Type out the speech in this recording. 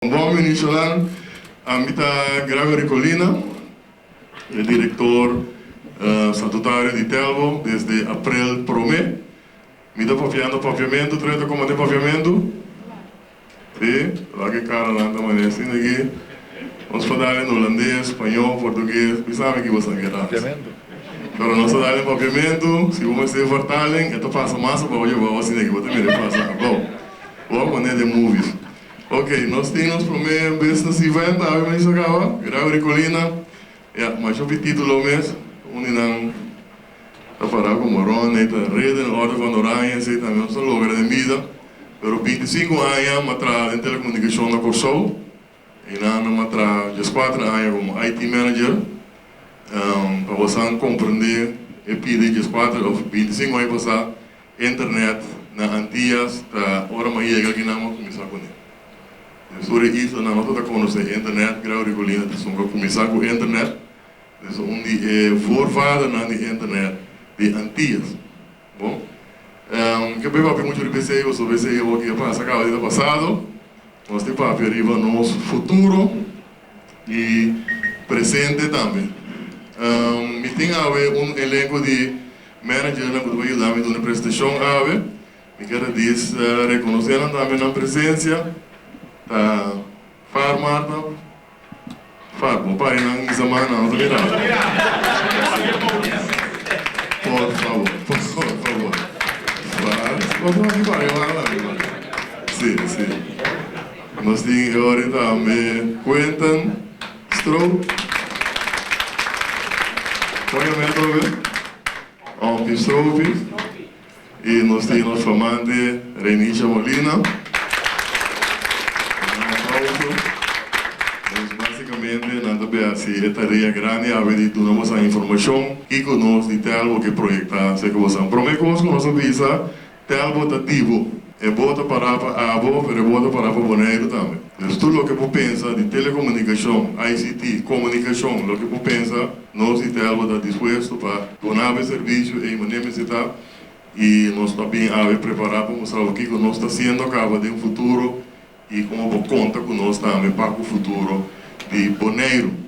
Bon ministronan, ami ta Gregory Colina, e direktor statutario di Telbo desde aprel promé. Mi ta papiando papiamentu, tur ta komand'é papiamentu? Sí, wak e karanan ta manera asina aki. Nos por dal en hulandes, spañó, portugues, mi sabi ki boso kier hasi. Pero nos ta dal en papiamentu, si bo mester vertaling e ta pasa mas abou dje abou asina aki, bo ta mira e pasa abou. Bo a pone den movies. Ok, nos tin nos prome business event awe mes a caba, Gregory Colina, ya, masha hopi titulo mes, un di nan ta para como Ronnie, ta Ridder in Orde van Oranje, esey tambe nos a logra den bida, pero 25 aña mi a traha den telecomunicacion na Corsou, eynan mi a traha 14 aña como IT manager, pa bosan comprende e pida 14 of 25 aña pasa. Internet na Antillas ta ora mi a yega aki nan mi a kuminsá kuné. Den sur e islanan no ta konosé internet, Gregory Colina ta esun ku a kuminsá ku internet, es un di e voorvadernan di internet di Antillas. Bon, ke bai papia muchu riba esei pasobra esei awor ki a pasa kaba di ta pasado. Nos tin papia riba nos futuro i presente tambe. Mi tin awe un elenko di managernan ku ta bai yuda mi duna e presentashon awe. Mi kier a dis rekonosé nan tambe nan presensia. Ta Far Marta, Far, bo pari nan hisa man, nan no ta mira. Por favor, por favor. Far, bo ta aki pari man tambe, Marta. Si, si. Nos tin e ora tambe Quentin Stroop. Kon yama e atrobe? Ompi Stroopie. I nos tin nos flamante Reinisha Molina. Un aplauso. Nos basicamente nan ta bay haci e tarea grandi awe di duna boso informacion kico nos di Telbo ke proyecta cerca boso. Prome cos cu nos a bisa, Telbo ta di bo. E bo ta pará pa abo, pero e bo ta pará pa Boneiru tambe. Dus tur loke bo pensa di telekomunikashon, ICT, komunikashon, loke bo pensa, nos di Telbo ta dispuesto pa duna bo e servisio ei manera mester ta i nos ta bin awe prepará pa mustra bo kiko nos ta hasiendo kaba den futuro i komo bo konta ku nos tambe pa ku futuro di Boneiru.